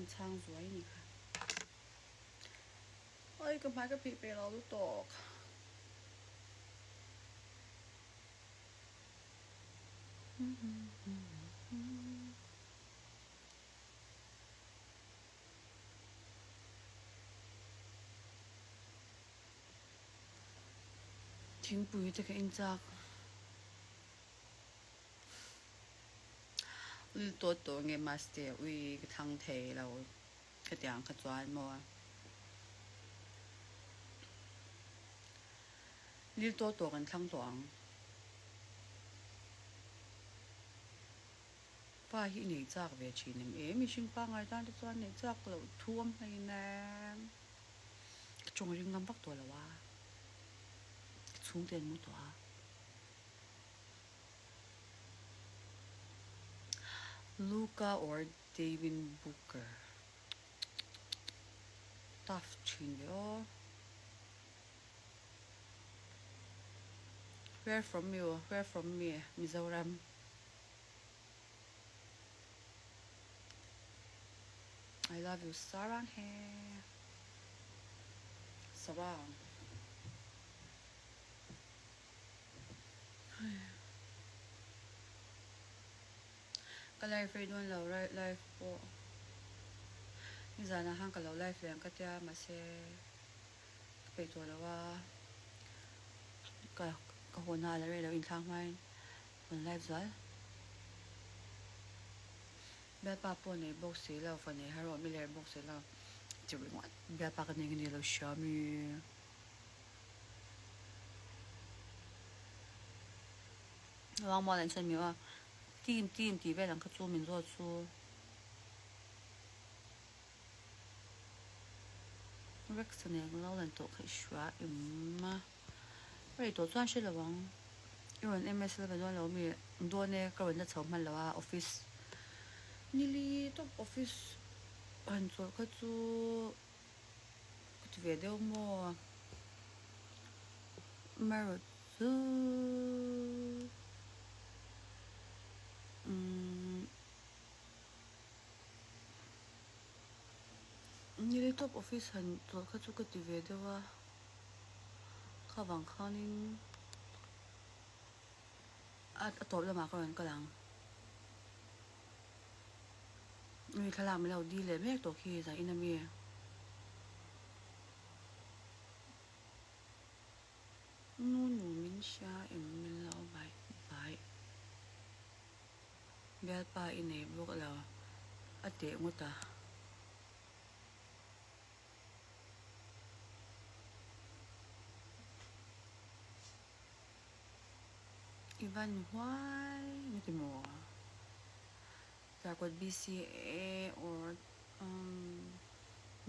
Ka chhang zuai ni kha. Oi ka hmai ka phih pe lo lutuk. Thingpui te ka in chak. Ul tawt tawh nge maste ui ka thlang thei lo khatiang kha chuan maw. Lil tawt tawh kan thlang tawh ang. Pa hi i nei chak ve thin em e mihring pangngai tan te chuan neih chak loh thu awm hlein em. Ka tawng ring ngam vak tawh lo a, ka chhungte an mu tawh a. Luka or Devin Booker tough thin ve aw. Where from you? Where from me? Mizoram. I love you Sarang he Sarang Ka live rei dawn lo live pawh nizanah khan ka lo live leh ang ka tia mahse ka peih tawh lo a ka ka haw na la rei lo inthlak hmain rawn live zual. Bialpa pawh nei bawk si lo, fa nei har awm i ler bawk si lo ti ringawt. Bialpa ka nei nge ni lo hria mi. Ruangmual an sawi miau a, team team tih vel ang kha chu min zawt chu. Rex a nen lo lan tawh kha i hria em a? Rei tawh chuan hre lo ang. I rawn MS la ve dawn lo mi? Dawn e, ka rawn la chho hman lo a office nili tawp office han chawlh kha chu ka ti ve deuh maw? Amaherawh chu umm. Nili tawp office han chawlh kha chu ka ti ve deuh a, kha vang khanin a tawp lamah ka rawn kal ang. Mi thlalak min lo dil leh mek tawh khi zah in ami. Nu nu min hria em min lo bai bai. Bialpa i nei bawk lo a teh ngawt a. I van huai nge ti maw? Zarkawt BCA or umm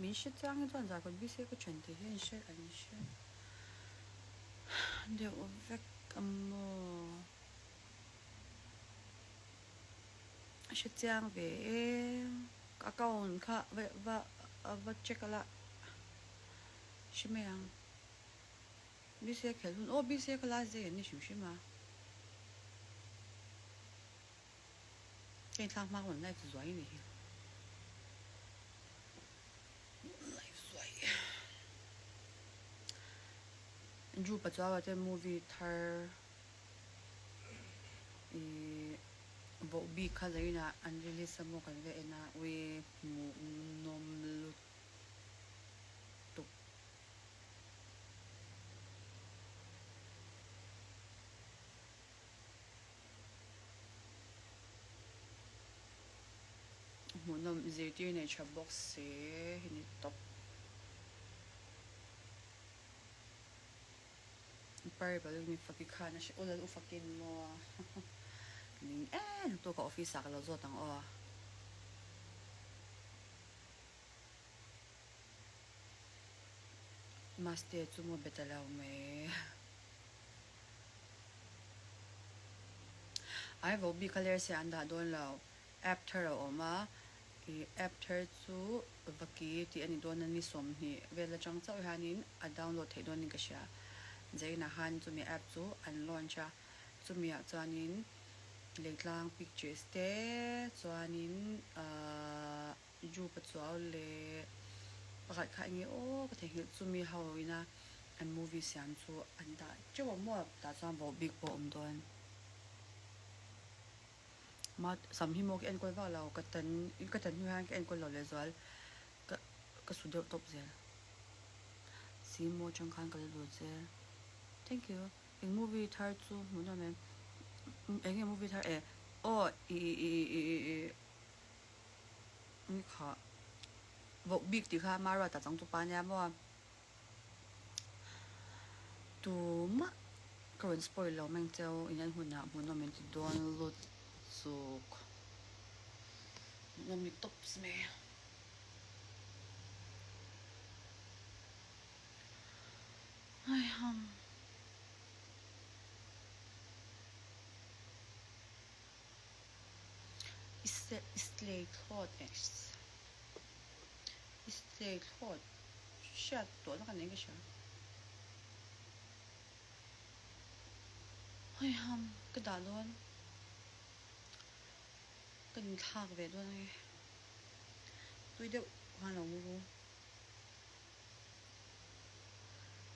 min hre chiang hi chuan Zarkawt BCA ka thian tih hi an hre an hre deuh vek a maw? A hre chiang ve e ka account kha va va va check a la hre mai ang BCA khelh hun aw BCA kha last day an ni hrim hrim a heng thlak hma rawn live zuai a ni hi live zuai Andrew Pachuau te movie thar. Ihh voh bik kha zainah an release a maw kan va en a ui hmuh nawm lutuk. Hmuhnawm zirtir nei tha bawk si hi ni tawp. Parable mi faki khan a hre aw lal u fakin maw ning em tu ka office ah ka lo zawt ang aw. Maste chu maw be ta lo mai. Ai vo bik a ler se an dah dawn lo app thar a awm a ih app thar chu vaki tih a ni dawn a ni 20 vel atang chauh hianin a download theih dawnin ka hria. Zainah khan chumi app chu an launch a, chumiah chuanin leitlang pictures te chuanin ahh. Ju Pachuau leh pakhat kha enge aw ka theihnghilh chumi ho ina an movie siam chu an dah teuh a maw tah chuan vohbik pawh a awm dawn. Ma sam hi maw ka enkawl vak lo ka tan ka tan hnu hian ka enkawl lo lehzual ka ka su deuh tawp zel. Si maw atang khan ka la lut zel. Thank you. Eng movie thar chu hmuh nuam em? Eng nge movie thar e? Aw i i i i i ni kha voh bik tih kha Maruata chang chu pa nia maw? Tumah ka rawn spoil lo meng cheu in an hunah hmuh nawm in ti dawn lut chuk hmuh nawm ni tawps mai. Haiham. I slay thlawt eh I slay thlawt hriat tawhna ka nei ka hria. Haiham ka dah dawn ka inthlak ve dawn ange tui deuh khan lo mu.